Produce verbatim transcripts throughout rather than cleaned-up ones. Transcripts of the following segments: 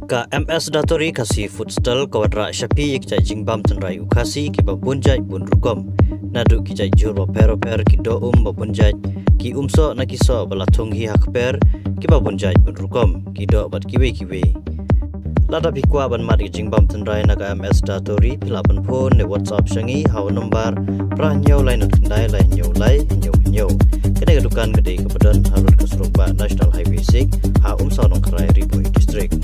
Ka M S Datoori Khasi Food Stall ka wanrah sha phi ïa ki jait jingbam tynrai u Khasi kiba bun jait bun rukom. Naduh ki jait jhur bapher bapher, ki doh um ba bun jait, ki um soh na ki soh ba la thung hi ha kper kiba bun jait bun rukom, ki doh bad kiwei kiwei. Lada phi kwah ban mad ïa ki jingbam tynrai na ka M S Datoori, phi lah ban phone ne WhatsApp sha ngi ha u nombar phra hynñiew lai nod khyndai lai hynñiew lai hynñiew hynñiew. Kane ka dukan ka dei kaba don ha rud ka surok bah National Highway six, ha Umsaw Nongkharai, Ri Bhoi District.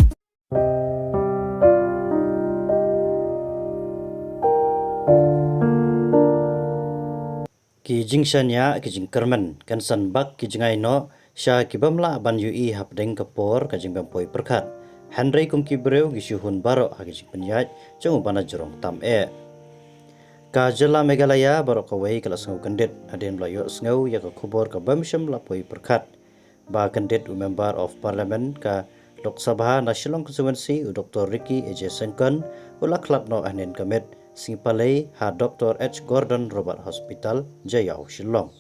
Ki jingshaniah, ki jingkyrmen, kan san bak ki jngai noh sha ki bym lah ban ïohi hapdeng ka por ka jingbym poi pyrkhat. Hynrei kum ki briew ngi shu hun baroh ha ki jingpynïaid jong u ba na jrong tam eh. Ka jylla Meghalaya baroh kawei ka la sngew kyndit hadien ba la ïohsngew ïa ka khubor ka bym shym la poi pyrkhat ba kyndit u Member of Parliament ka Lok Sabha na Shillong Constituency, u Doktor Ricky A J Syngkon, u la khlad noh hynnin ka miet sngi Palei ha Doktor H Gordon Roberts Hospital, Jaïaw, Shillong.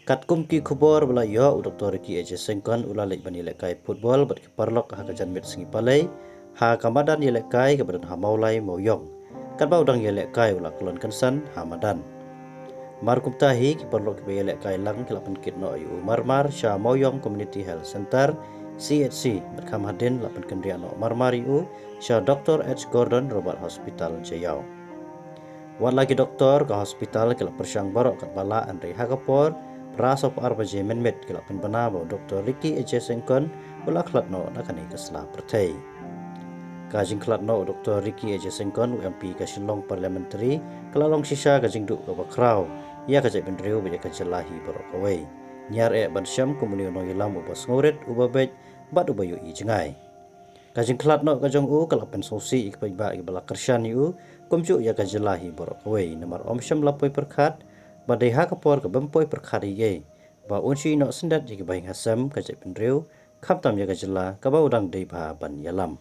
Katkum ki khubor ba la ïoh, u Doktor Ricky A J Syngkon u la leit ban ïalehkai football bad ki paralok ha ka janmiet sngi Palei ha ka madan ïalehkai kaba don ha Mawlai, Mawiong. Katba u dang ïalehkai u la kyllon kynsan ha madan. Mar kumta hi, ki paralok kiba ïalehkai lang ki la pynkit noh ïa u marmar sha Mawiong Community Health Centre, C H C, bad kham hadien la pynkynriah noh marmar ïa u sha Doktor H Gordon Roberts Hospital, Jaïaw. Wat la ki doktor, ka hospital ki la pyrshang baroh katba lah, hynrei ha ka por phra saw phew ar baje mynmiet ki la pynbna ba u Doktor Ricky A J Syngkon u la khlad noh na kane ka sla pyrthei. Ka jingkhlad noh u Doktor Ricky A J Syngkon, u M P ka Shillong Parliamentary, ka la long shisha ka jingduh kaba khraw ïa ka jaitbynriew bad ïa ka jylla hi baroh kawei. Ñiar eh ban shem kum une u nongïalam uba sngewrit, uba beit bad uba ïohi jngai. Ka jingkhlad noh ka jong u ka la pynsngewsih ïa ki paidbah kiba la kyrshan ïa u, kumjuh ïa ka jylla hi baroh kawei, namar ym shym la poi pyrkhat ba dei ha ka por ka bym poi pyrkhat ei ei ba un shu ïehnoh syndet ïa ki bahaïing hasem, ka jaitbynriew, khamtam ïa ka jylla kaba u dang dei bha ban ïalam.